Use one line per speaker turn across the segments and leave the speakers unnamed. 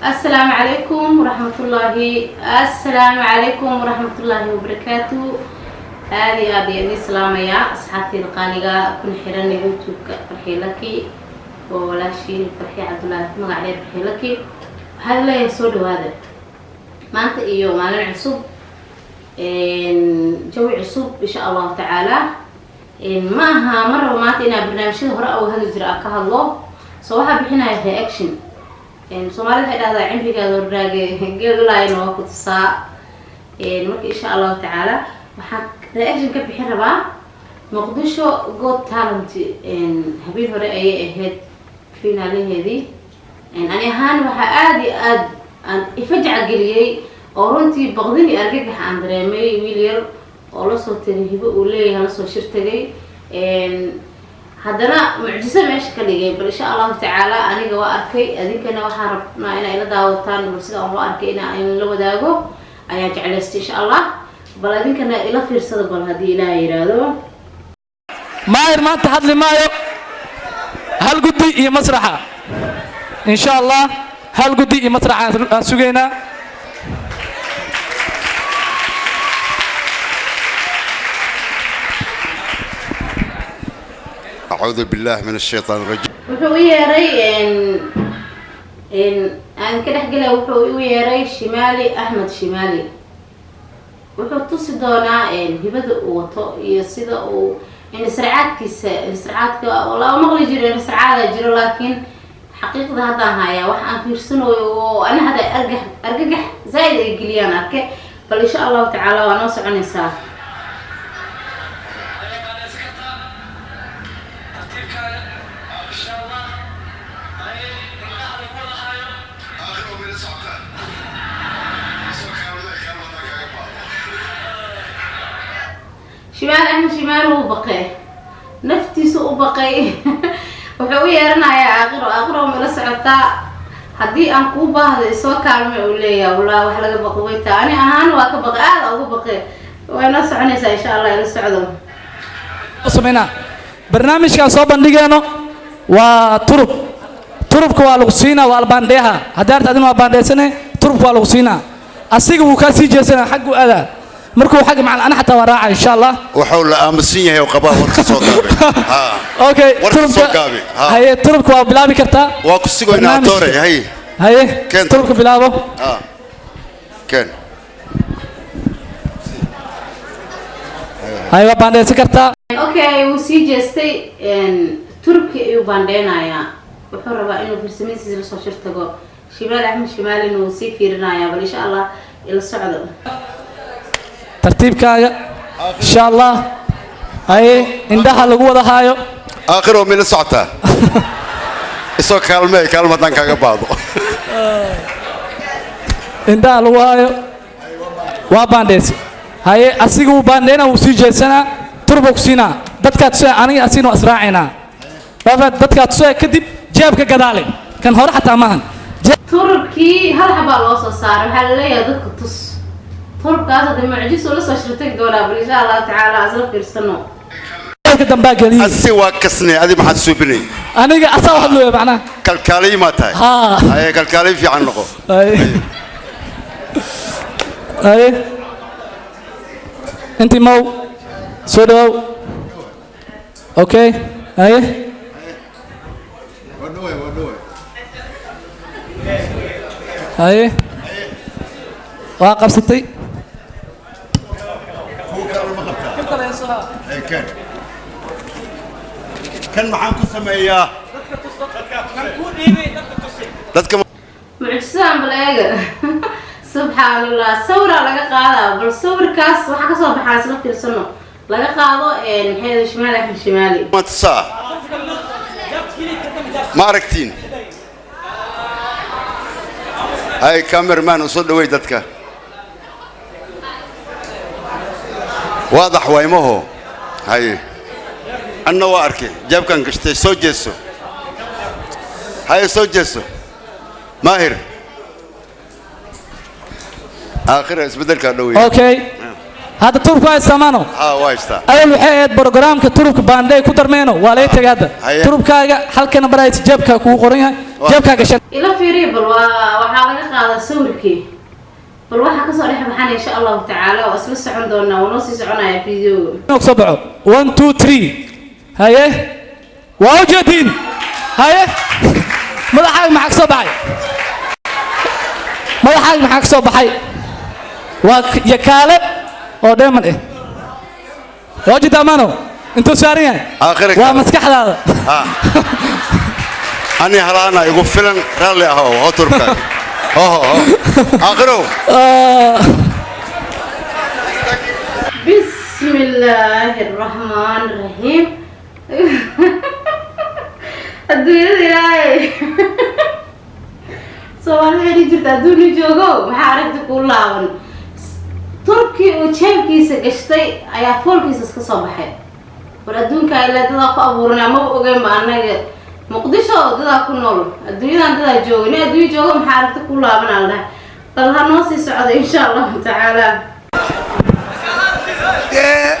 Asalaamu calaykum waraxmatullaahi, assalaamu calaykum waraxmatullaahi wabarakaatu. Aada iyo aad ayaan idiin salaamayaa, asxaabteyda qaaliga kuna xiran YouTube-ka Farxii Laki oo walaashiin Farxii Cabdullaahi, magac dheer Farxii Laki. Waxaan leeyahay soo dhawaada. Maanta iyo maalin cusub, jawi cusub, insha Allahu tacaala. Ma aha, ma rabo maanta inaa barnaamijyada hore uga hadli jira aan ka hadlo. So waxaa bixinaya reaction. Soomaalida waxay dhahdaa cimrigaada horraage geedulaayna waa ku tusaa. Marka insha Allahu tacaala waxaan reaction ka bixin rabaa Muqdisho Got Talent. Habeen hore ayay ahayd finaalaheedii. Ani ahaan waxaa aada iyo aad aan ifajac geliyey oo runtii baqdin iyo argagax aan dareemay wiil yar oo lasoo tagay hibo uu leeyahay, lasoo shir tagay, haddana mucjiso meesha ka dhigay. Bal insha Allahu tacaala aniga waa arkay, adinkana waxaan rabnaa inaa ila daawataan. Bal sida aan loo arkay ina in la wadaago ayaa jeclaystay, insha Allah. Bal adinkana ila fiirsada, bal haddii Ilaah yiraahdo.
Maahir maanta hadli maayo. Hal guddi iyo masraxa, insha Allah. Hal guddi iyo masraxa aan sugaynaa.
أعوذ بالله من الشيطان الرجيم.
Wuxuu u yeeray, aan ka dhex gelaya, wuxuu u yeeray Shimaali Axmed Shimaali. Wuxuu tusi doonaa hibada uu wato iyo sida uu indhisracaadkiisa, indhisracaadka lama maqli jiro, indhisracaada jiro, laakiin xaqiiqda haddaan hayaa wax aan fiirsanayo oo ana hadda argax argagax zaaid ay geliyaan arke. Bal insha Allahu tacaala waa noo soconaysaa. Shimaal Axmed Shimaal wuu baqay, naftiisu u baqay. Wuxuu u yeeranayaa Aaqiro. Aaqiro, ma ila socotaa? Haddii aan kuu baahdo isoo kaalme, uu leeyahay. Walaa wax laga baqo way taa. Ani ahaan waa ka baqay, aada uga baqay. Way noo soconaysaa, insha Allah, ila socdo.
Samaynaa barnaamijkaan soo bandhigayno waa turub. Turubka waa lagu siinaa, waa albaandheeha. Haddii arta adina waa baandheysane, turubka waa lagu siinaa. Asiga wuu kaa sii jeesanaa, xaggu aadaa. Markuu xagga macal, ana xataa waa raaca, insha Allah.
Wuxuu la aamusan yahay oo qabaa warka soo gaabi.
Okay.
Warka soo
Turubka
gaabi, ha.
Haye, turubka waa bilaabi kartaa.
Waa ku sugaynaa.
Barnaamijka.
Toore hay.
Haye.
Keen.
Turubka bilaabo.
Ha, keen.
Haye, waa baandheysan kartaa.
Okay, wuu sii jeestay, turubkii ayuu baandheynayaa. Wuxuu rabaa inuu farsamadiisa lasoo shir tago. Shimaal Axmed Shimaalina wuu sii fiirinayaa. Bal insha Allah ila socdo.
Tartiibkaaga, insha Allah. Haye, indhaha lagu wada haayo.
Aakhiro, mila socotaa? Isoo kaalmee, kaalmo haddaan kaaga baahdo.
Indhaha lagu haayo, waa baandheysa. Haye, asiga wuu baandheyna, wuu sii jeesanaa, turba ku siinaa. Dadkaa tusaya, aniga asigna waa israacaynaa. Waa fahamtay? Dadkaa tusaya, kadib jeebka gadaale, kan hore xataa maahan.
Turubkii hal xabaa loo soo saaray. Waxaa laleeyahay dadka tus turubkaas. Hadda mucjiso lasoo shirtagi doonaa. Bal insha Allahu tacaala asla fiirsano.
Jeebka dambaa geliyey.
Asi waa kasnay, adi maxaad suubinay?
Aniga asaa hadlooya macnaha.
Kalkaaliyi maa tahay?
Haa.
Haye, kalkaaliyi fiican noqo.
Haye, haye, intii mow soo dhawow. Okay, haye. Haye, waa qabsatay.
Kan maxaan ku sameeyaa dadka?
Mucjisadaan bal eega, subxaan Allah. Sawiraa laga qaadaa. Bal sawirkaas waxaa kasoo baxaa isla fiirsano laga qaado. Maxay Shimaali Axmed Shimaali?
Ma tusaa? Ma aragtiin? Hay, cameraman, u soo dhawey dadka. Waadax waay maho. Haye, anna waa arkay, jeebkan gashtay. Soo jeeso, haye, soo jeeso. Maahir, aakhira isbeddelkaa dhowey.
Okay, hadda turubka waa isticmaano.
Ha, waa haystaa.
Awal waxay ahayd programka turubka baandhay ku darmeeno, waa laga tegay hadda.
Haye.
Turubkaaga halkana baraysa, jeebkaa kugu qoran yahay, jeebkaa gashan.
Ila fiiriya bal, waa waxaa. Waxaa laga qaadaa sawirkii. Bal waxaa kasoo dhex baxana, insha Allahu tacaala, waa isla socon doonaa. Waa noo sii soconaya videoga.
Inuu soo baxo. One, two, three. Haye, waa ujeediin. Haye, madaxaaga maxaa ka soo baxay? Madaxaaga maxaa ka soo baxay? Waa yakaale oo dheeman eh. Waa ujeedaa maano intuu saaran yahay.
Aakhira
waa
kale.
Maskaxdaada.
Ha, ani halaana igu filan. Raalli ahow, ho turubkaaga, ho ho ho, aakhirow.
Ah.
Bismi illaahi araxmaan raxiim. Adduunyada Ilaahay, Soomaalida waxay dhihi jirta: "Adduuni joogo maxaa aragti kuu laaban?" Turkii uu jeebkiisa gashtay ayaa foolkiisa iska soo baxay. War adduunka ilaa dadaa ku abuuranaa, maba ogeynba annaga. Muqdisho dadaa ku nool, adduunyadan dadaa jooga. Nin adduunya joogo maxaa aragti kuu laaban aa la dhahay. Bal ha noo sii socda, insha Allahu tacaala.
Dee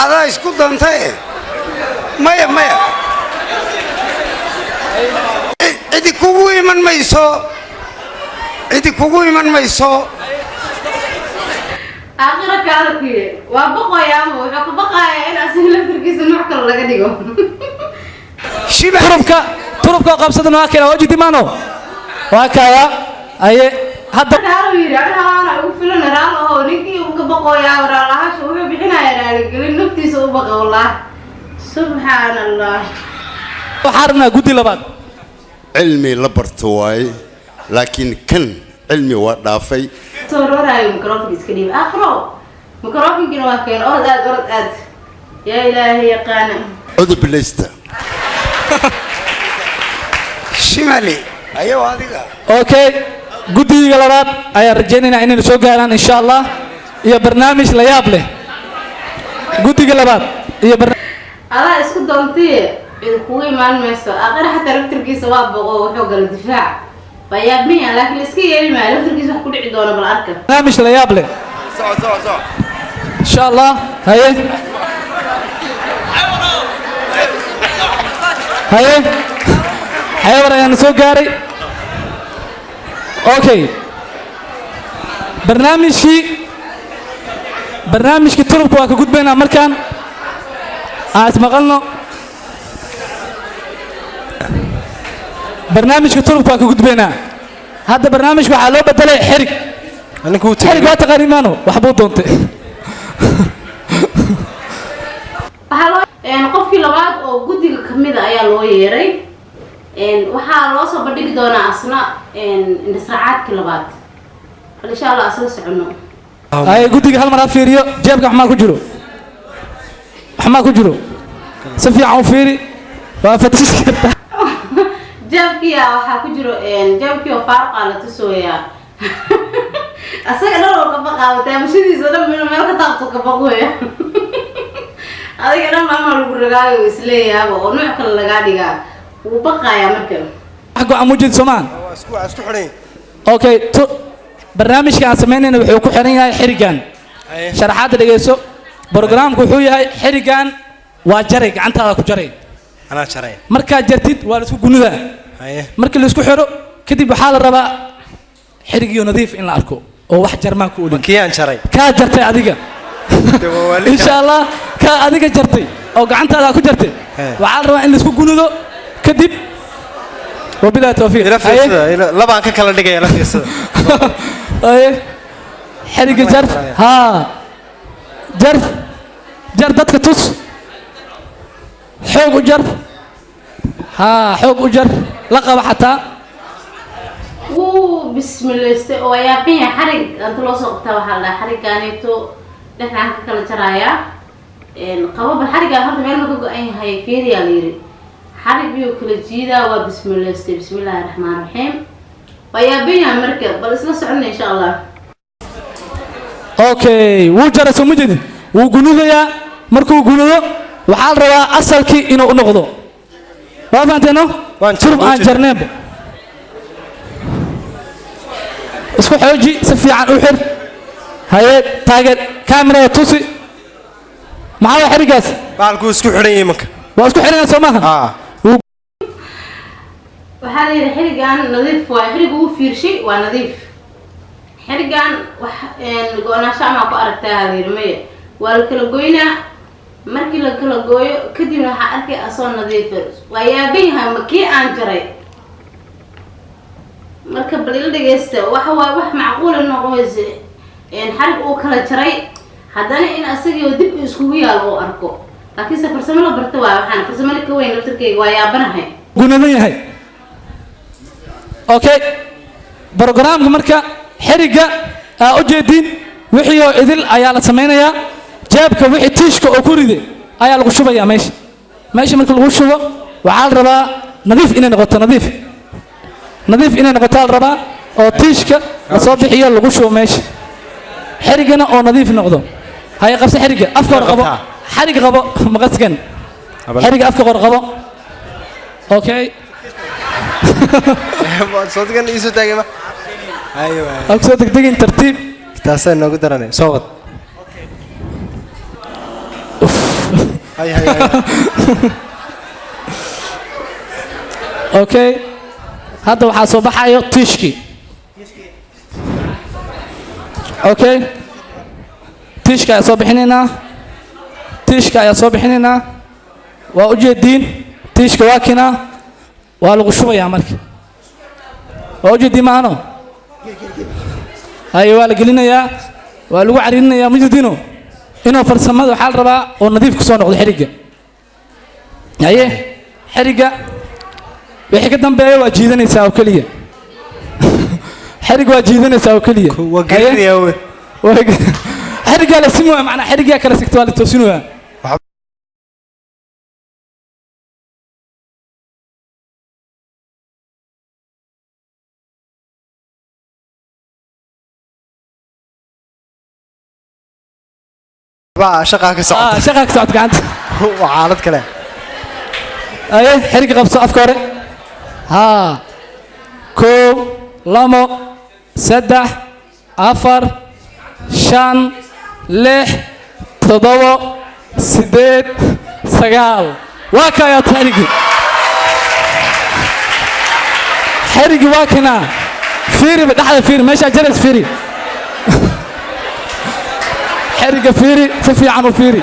adaa isku dantaye. Maya, maya, cidi kugu iman mayso, cidi kugu iman mayso.
Aakhira kaada ku yiri waa baqayaama. Wuxuu ka baqayaa in asiga laftarkiisa nooc kale laga dhigo.
Shibax.
Turubka, turubka oo qabsadan waa keena. Waa ujeedi maano, waa kaya. Aye, hadda
Raalo yiri: "Ani halaana ugu filan, raalo oo." Ninkii uu ka baqoyaa raalahaasha wuxuu bixinayaa raaligelin. Naftiisa u baqa, wallah, subxaan Allah.
Waxaa rabnaa guddi labaad.
Cilmi la barto waaye, laakiin kan cilmi waa dhaafay.
Soo rooraayo, microfonka iska dhiib aakhiro. Microfonkina waa keen. Orod aad, orod aad, yaa Ilaahay yaqaana.
Cudur bilaysta.
Shimali ayaw adiga.
Okay, guddiga labaad ayaan rajaynaynaa inaynu soo gaaraan, insha Allah, iyo barnaamij la yaab leh. Guddiga labaad iyo
Adaa isku doontiye, cid kugu imaan mayso. Aakhira xataa laftirkiisa waa boqo, wuxuu gala difaac. Waa yaabmiya, laakiin la iska yeeli maayo. Laftirkiisa wax ku dhici doono bal arka.
Barnaamij la yaab leh.
Soco, soco, soco.
Insha Allah. Haye, haye, xeebar ayaana soo gaaray. Okay, barnaamijkii turubka waa ka gudbaynaa. Markaan aan ismaqalno. Barnaamijka turubka waa ka gudbaynaa. Hadda barnaamijka waxaa loo bedelay xerig. Xerig waa taqaani maano, waxbuu doontay.
Waxaa loo qofkii labaad oo guddiga kamida ayaa loo yeeray. Waxaa loo soo bandhigi doonaa asna indhasracaadkii labaad. Bal insha Allah asla socono.
Ay, guddiga hal mar ha fiiriyo jeebka. Wax maa ku jiro? Wax maa ku jiro? Si fiican u fiiri, waa fatish kartaa.
Jeebkiya waxaa ku jiro, jeebkii oo faaruqaa la tusooyaa. Asaga dhan oo ka baqaaba, taabashadiisa dhan inuu meel ka taabto ka baqooya. Adiga dhan maamaa lagu ragaayo, isleeyahaaba oo nooc kale lagaa dhigaa. Wuu baqayaa marka.
Wax go-an mujid soomaan.
Waa isku xidhan.
Okay, tu barnaamijka aan samaynayna wuxuu ku xiran yahay xirigan. Sharaxaadda dhegeyso. Programku wuxuu yahay xirigan waa jaray, gacantaada ku jaray.
Anaa jaray.
Markaad jartid waa la isku gunudaa. Markii la isku xiro kadib, waxaa la rabaa xirigiyo nadiif in la arko oo wax jarmaan ku olin.
Kii aan jaray?
Kaa jartay adiga, insha Allah, kaa adiga jartay oo gacantaada ku jartay. Waxaa la rabaa in la isku gunudo kadib. Wabilahi tawfiiq.
Ila fiirsada, labaan ka kala dhigaya, ila fiirsada.
Haye, xiriga jar. Haa, jar, jar, dadka tus. Xoog u jar. Haa, xoog u jar, la qaba xataa.
Wuu bismilaystay oo yaabin yahay. Xarig inta loo soo qabtaa waxaa la dhahaa xarigaaneeto dhexdaan ka kala jarayaa. Qabo bal xarigaan horta, meel ma ka go-an yahay? Fiiriyaa la yiri. Xarig biyuu kala jiidaa. Waa bismilaystay. Bismillaahi raxmaan raxiim. Waa yaaban yahay marka. Bal isla soconna, insha Allah.
Okay, wuu jaray, soo ma jeedid? Wuu gunudayaa. Markuu gunudo waxaa la rabaa asalkii inuu u noqdo. Waa fahanteeno?
Waan jaray,
Turub aan
wuu jaray.
jarneenba isku xooji, si fiican u xir. Haye, taageer kaamirada tusi. Maxaa waa xirigaas?
Bahalkuu isku xidhan yahay imanka.
Waa isku xidhanaya, soo maaha?
Aa.
Waxaa la yidhi xirigan nadiif waayo. Xiriga uu fiirshay waa nadiif. Xirigan wax go-naansho amaa ku aragtaa? La yidhi maya. Waa la kala goynaa. Markii la kala gooyo kadibna waxaa arkay asoo nadiif. Waa yaaban yahay, ma kii aan jaray? Marka bal ila dhegeysta. Waxa waaye wax macquula noqonaysa xarig uu kala jaray haddana in asagii dib iskugu yaalo uu arko. Laakiinse farsamo la barta waa waxaan farsamada ka weyn. Laftarkeyga waa yaabanahay.
Gunadan yahay. Okay, programka marka xerigga aa u jeedin wixii oo idil ayaa la samaynayaa. Jeebka wixii tiishka oo ku riday ayaa lagu shubayaa meesha. Meesha marka lagu shubo, waxaa la rabaa nadiif inay noqoto. Nadiif, nadiif inay noqoto la rabaa oo tiishka lasoo bixiyo, lagu shubo meesha, xeriggana oo nadiif noqdo. Haye, qabso xerigga, afka hore qabo. Xarig qabo, maqaskan xerigga afka hore qabo. Okay.
Soodgan iisoo taagay ma haye waay.
Ha kusoo degdegin, tartiib.
Taasaa noogu daranay, soo wad. Hay hay hay.
Okay, hadda waxaa soo baxayo tiishkii. Okay, tiishka ayaa soo bixinaynaa, tiishka ayaa soo bixinaynaa. Waa ujeediin, tiishka waa kinaa, waa lagu shubayaa. Marka waa ujeediin maahano? Haye, waa la gelinayaa, waa lagu cariirinayaa. Mujeediino inuu farsamada waxaa la rabaa oo nadiif ku soo noqdo xerigga. Haye, xerigga wixii ka dambeeya waa jiidanaysaa oo keliya. Xerig waa jiidanaysaa oo keliya.
Waa gelinaya wey.
Xeriggaa la simi waaya, macnaa xeriggaa kala sigta, waa la toosin waaya.
Baa shaqaa ka socota.
Ah, shaqaa ka socota gacanta.
Waa xaalad kale.
Aye, xerigga qabso afka hore. Haa, 1, 2, 3, 4, 5, 6, 7, 8, 9. Waa kayaa xeriggi. Xeriggi waa kanaa. Fiiriba dhexda, fiiri meeshaa jarays, fiiri xerigga, fiiri si fiican u fiiri.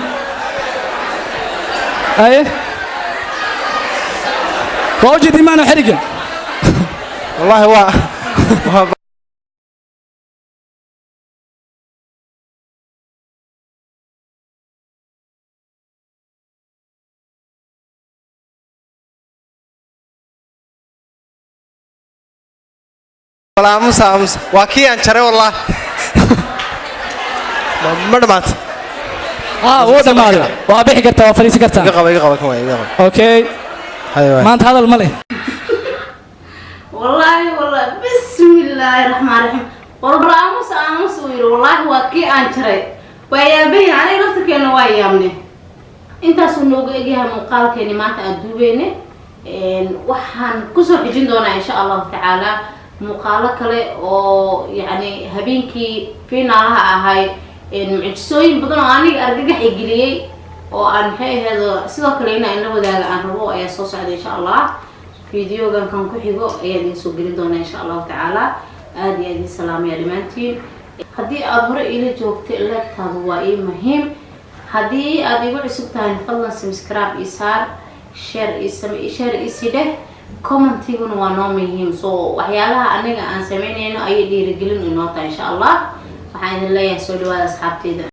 Aye, waa u jeedi maano xerigga?
Wallahi waa wala aamusa, aamusa. Waa kii aan jaray wallahi. Ma dhamaata?
Ah, wuu dhammaaday. Waa bixi kartaa, waa fadhiisan kartaa.
Iga qaba, iga qaba kan waay, iga qaba.
Okay.
Haye waay.
Maanta hadal ma leh.
Wallaahi, wallaahi, bismi illaahi raxmaan raxiim. Warbal aamus, aamus uu yidhi. Wallaahi waa kii aan jaray. Waa yaabayin, aniga laftarkeena waa yaabne. Intaasuu noogu egyahay muuqaalkeeni maanta aan duubeyne. Waxaan kusoo xijin doonaa insha Allahu tacaala muuqaalo kale oo yacni habeenkii finaalaha ahay, mucjisooyin badan oo aniga argagax i geliyey oo aan maxay ahayd sidoo kale inaan inla wadaaga aan rabo ayaa soo socda insha Allah. Videogan kan ku xigo ayaa idin soo gelin doonaa insha Allahu tacaala. Aada iyo aad idin salaamaya dhammaantiin. Haddii aada hore iila joogtay, like-taadu waa ii muhiim. Haddii aada igu cusub tahay, fadlan subscribe ii saar, share ii same, share ii dheh. Commentiguna waa noo muhiim, so waxyaalaha aniga aan sameynayno ayay dhiirigelin inoo tahay insha Allah. Waxaan idin leeyahay soo dhawaada asxaabteyda.